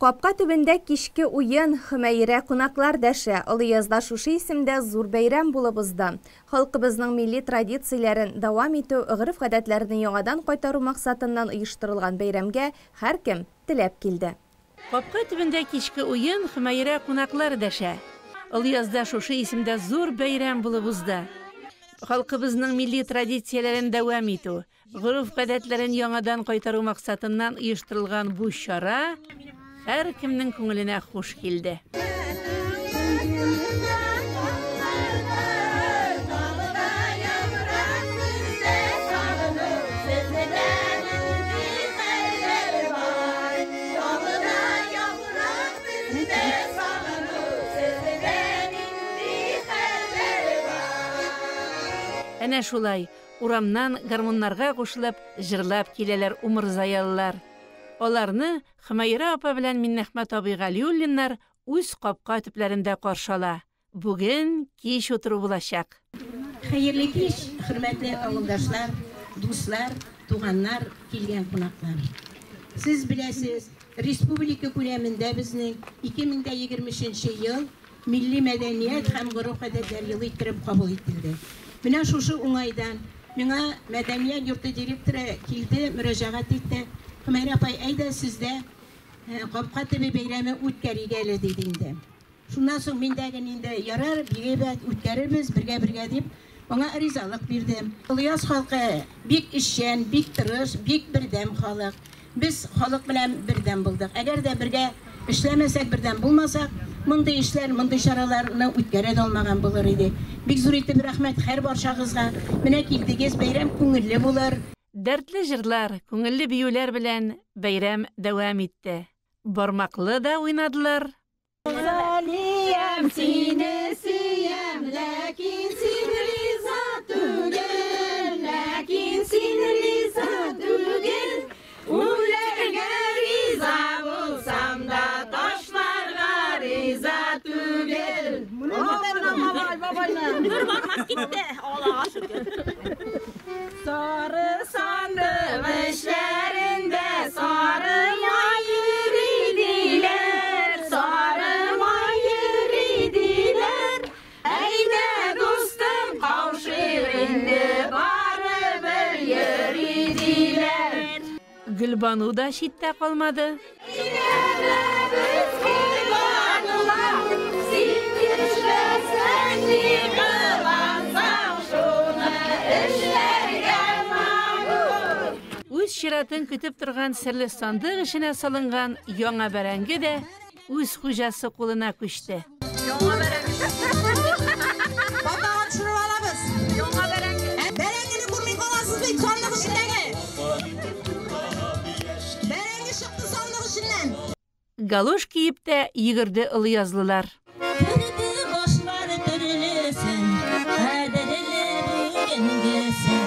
Капка төбендә кичке уен, Хөмәйрә кунаклар дәшә. Олыязда шушы исемдә зур бәйрәм булып узды. Халкыбызның милли традицияләрен дәвам итү, гореф-гадәтләрне яңадан кайтару максатыннан оештырылган бәйрәмгә һәркем теләп килде. Капка төбендә кичке уен, Хөмәйрә кунаклар дәшә. Олыязда шушы исемдә зур бәйрәм булып узды. Халкыбызның милли традицияләрен дәвам итү, гореф-гадәтләрен яңадан кайтару максатыннан оештырылган бу чара һәркемнең күңеленә хуш килде. Әнә шулай, Урамнан гармуннарга кушылып, җырлап киләләр умырзаялылар. Аларны Хөмәйрә апа белән Миннәхмәт абый Галиуллиннар үз капка төпләрендә каршы ала. Бүген кич утыру булачак. Хәерле кич, хөрмәтле авылдашлар, дуслар, туганнар, килгән кунаклар. Сез беләсез, республика күләмендә безнең 2023 нче ел Милли мәдәният һәм гореф-гадәтләр елы иттереп кабул ителде. Менә шушы уңайдан миңа мәдәният йорты директоры килде, мөрәҗәгать итте, Хөмәйрә апай, әйдә сездә Капка төбе бәйрәме үткәрик әле, диде инде. Шуннан соң мин дә инде, ярар, бик әйбәт, үткәрербез, бергә-бергә дип, аңа ризалык бирдем. Олыяз халкы бик эшчән, бик тырыш, бик бердәм халык. Без халык белән бердәм булдык. Әгәр дә бергә эшләмәсәк, бердәм булмасак, мондый эшләр, мондый чараларны үткәрә дә алмаган булыр идек. Бик зур итеп рәхмәт һәрбарчагызга. Менә килдегез, бәйрәм күңелле булыр. Дәртле җырлар, күңелле биюләр белән бәйрәм дәвам итте. Бармаклы да уйнадылар. Залиям, сине сөям, ләкин син риза түгел, ләкин син риза түгел. Үләргә риза булсам да, ташларга риза түгел. Бер бармак китте, Аллага шөкер. Сары сандык эчләрендә сары май йөри диләр, сары май йөри диләр. Әйдә, дустым, каушыйк инде, барыбер йөри диләр. Гөлбану да читтә калмады. Өйләнәбез, Гөлбанулар, син килешмәсәң, ни кылансаң, шуны эшләргә матур. Үз чиратын көтеп торган серле сандык эченә салынган яңа бәрәңге дә үз хуҗасы кулына күчте. Яңа бәрәңге. Батагын төшереп алабыз. Яңа бәрәңге. Бәрәңгене күрми каласыз бит сандык эчендәге. Бәрәңге чыкты сандык эченнән. Галош киеп тә йөгерде олыязлылар. Төрле башлар төрлесен, кадерле бүгенгесе.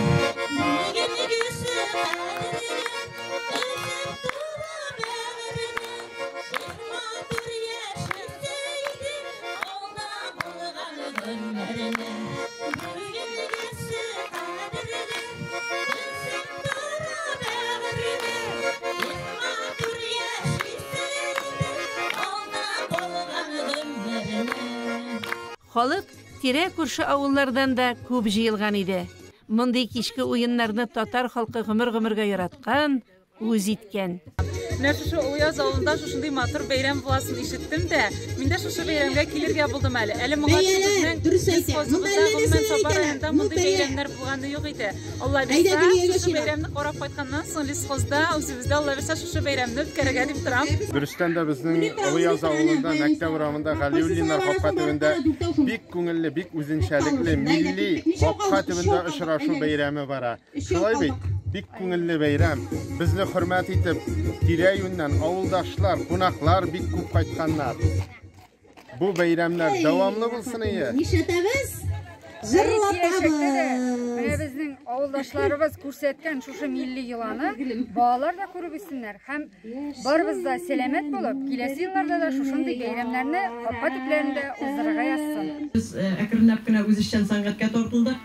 Бүгенгесе кадерле, өзеп тора бәгырьне. Эх, матур яшәсә иде алда булган көннәрне. Бүгенгесе кадерле, өзеп тора бәгырьне. Эх, матур яшисе иде алда булган көннәрне. Халык тирә-күрше авыллардан да күп җыелган иде. Мондый кичке уеннарны татар халкы гомер-гомергә яраткан, үз иткән. Менә шушы Олыяз авылында шушындый матур бәйрәм буласын ишеттем дә, мин дә шушы бәйрәмгә килергә булдым әле. Әле моңарчы Бәяләр, безнең дөрес әйтә. Монда лесхозыбызда, әллә гомумән, нәрсәләр Саба әйтәләр. районында Ну, мондый бәя. бәйрәмнәр булганы юк иде. Алла Әйдә, бирса, Гөлиягә шушы чират. бәйрәмне карап кайтканнан соң лесхозда, үзебездә, Алла бирса, шушы бәйрәмне үткәрергә дип торам. Дөрестән дә безнең Олыяз авылында, мәктәп урамында, Галиуллиннар капка төбендә бик күңелле, бик үзенчәлекле милли капка төбендә очрашу бәйрәме бара. Шулай бит? Бик күңелле бәйрәм. Безне хөрмәт итеп, тирә-юньнән авылдашлар, кунаклар бик күп кайтканнар. Бу бәйрәмнәр дәвамлы булсын ие. Нишләтәбез? Киләчәктә дә менә Җырлатабыз. безнең авылдашларыбыз күрсәткән шушы милли йоланы балалар да күреп үссеннәр һәм барыбыз да сәламәт булып, киләсе елларда да шушындый бәйрәмнәрне капка төпләрендә уздырырга язсын. Без әкренләп кенә үзешчән сәнгатькә тартылдык.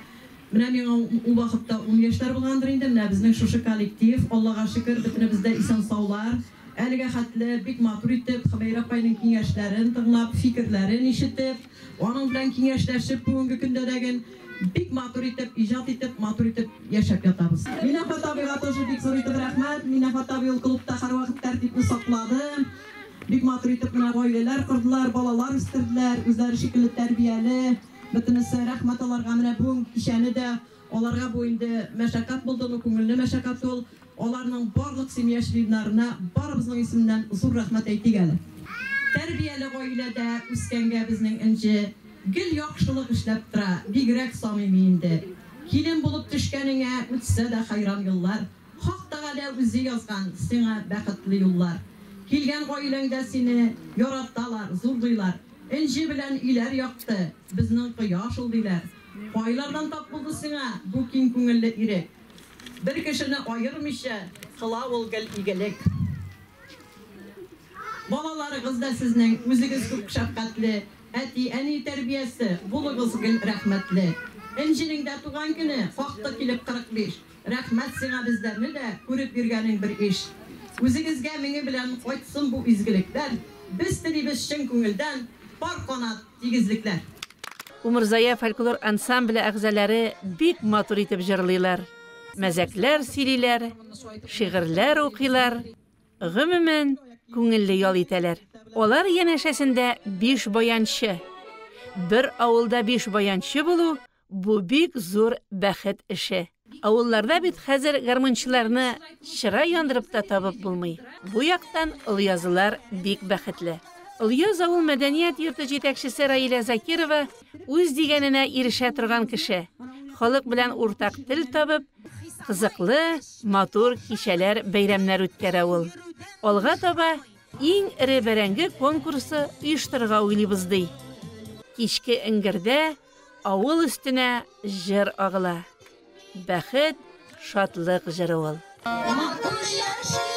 Менә миңа ул вакытта ун яшьләр булгандыр инде. Менә безнең шушы коллектив, Аллага шөкер, бөтенебез дә исән-саулар. Әлегә хәтле бик матур итеп Хөмәйрә апайның киңәшләрен тыңлап, фикерләрен ишетеп, аның белән киңәшләшеп бүгенге көндә дә бик матур итеп, иҗат итеп, матур итеп яшәп ятабыз. Минәфәт абыйга тоже бик зур итеп рәхмәт. Минәфәт абый ул клубта һәрвакыт тәртипне саклады. Бик матур итеп менә гаиләләр кордылар, балалар үстерделәр, үзләре шикелле тәрбияле. Бөтенесе рәхмәт аларга. Менә бүген кичәне дә аларга бу инде мәшәкать булды, ну күңелле мәшәкать ул. Аларның барлык семья членнарына барыбызның исеменнән зур рәхмәт әйтик әле. Тәрбияле гаиләдә үскәнгә безнең Энҗе гел яхшылык эшләп тора, бигрәк самими инде. Килен булып төшкәнеңә үтсә дә хәйран еллар, Хак Тәгалә үзе язган сиңа бәхетле юллар. Килгән гаиләңдә сине яраталар, зурлыйлар. Энҗе белән өйләр якты, безнең кояш ул диләр. Кайлардан тап булды сиңа бу киң күңелле ирек? Бер кешене аермыйча кыла ул гел игелек. Балаларыгыз да сезнең үзегез күк шәфкатьле, әти-әни тәрбиясе, булыгыз гел рәхмәтле. Энҗенең дә туган көне какты килеп 45. Рәхмәт сиңа безләрне дә күреп йөргәнең бер иш. Үзегезгә меңе белән кайтсын бу изгелекләр, без телибез чын күңелдән пар канат тигезлекләр. Умырзая фольклор ансамбле әгъзалары бик матур итеп җырлыйлар, мәзәкләр сөйлиләр, шигырьләр укыйлар, гомумән, күңелле ял итәләр. Алар янәшәсендә биш баянчы. Бер авылда биш баянчы булу бу бик зур бәхет эше. Авылларда бит хәзер гармунчыларны чыра яндырып та табып булмый. Бу яктан олыязлылар бик бәхетле. Олыяз авыл мәдәният йорты җитәкчесе Раилә Закирова үз дигәненә ирешә торган кеше. Халык белән уртак тел табып, кызыклы, матур кичәләр, бәйрәмнәр үткәрә ул. Алга таба иң эре бәрәңге конкурсы оештырырга уйлыйбыз ди. Кичке эңгердә авыл өстенә җыр агыла. Бәхет, шатлык җыры ул. Матур яши.